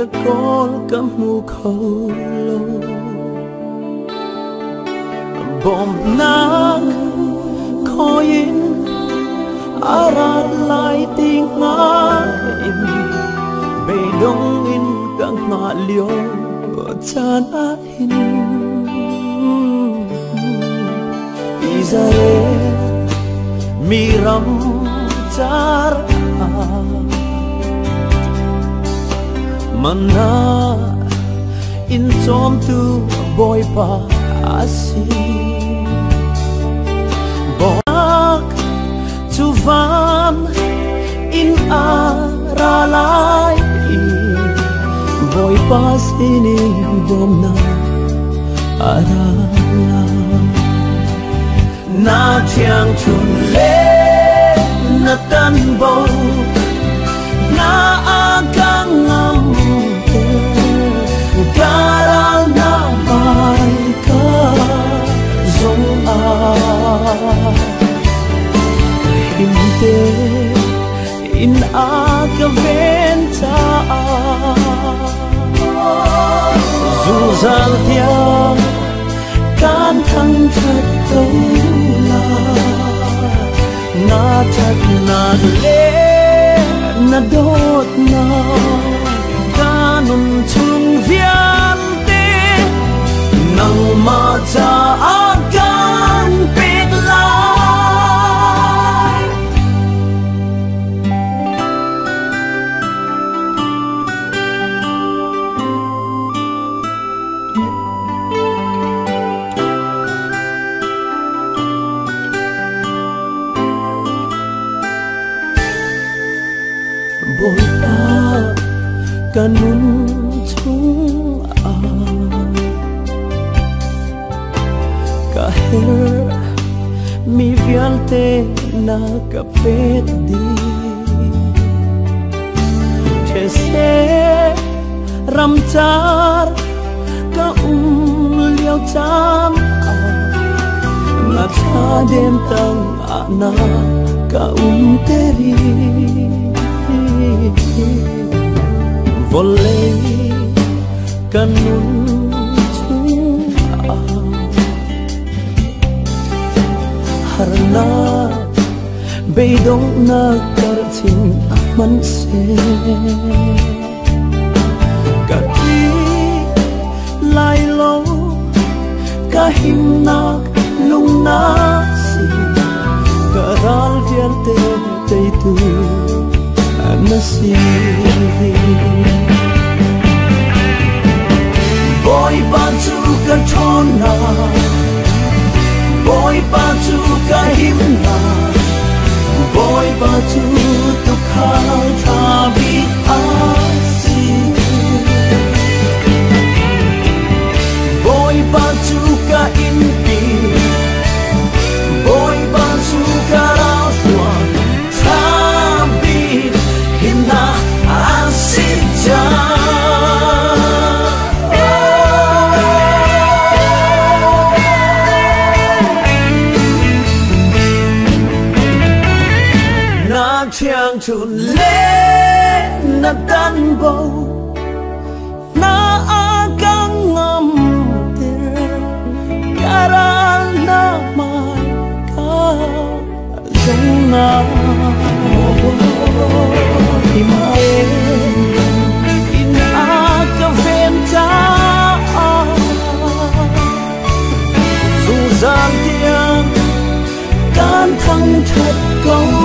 Ka kawl ka hmu kho lo bawmhnak khoin arat lai ti ngak in beidong in ka ngah lio caan ah hin Israel mi ram car mana in chom tu Bawipa asi Bawak chu van in aralai Bawipa sinin bawmna arala Na thiang chun le na tan bo na agang ngam karal na mai ka zong a himte in akaven cha zungzal tiang kan thang that ko la na that na le na dot na kanun chung vialte nang ma cha akan pek lai Bawipa kanun chung a ka her mi vialte na ka pek di these ramchar ka liao cham a na tha dem tang a na ka teri Volei kanun chung a harna beidong na karchin man se ka ti lai lo ka himnak lung na si ka ral vialte tei tu na si Bawipa chu ka thona Bawipa chu ka himna Bawipa chu tu khal tha bi a si Bawipa chu ka inpi Bawipa chu ka rauhruan tha bi himna a si cha Chiang chun le na tan bo na agang ngam ter karal na mai ka zong na himte in akaven cha zungzal tiang kan thang that ko.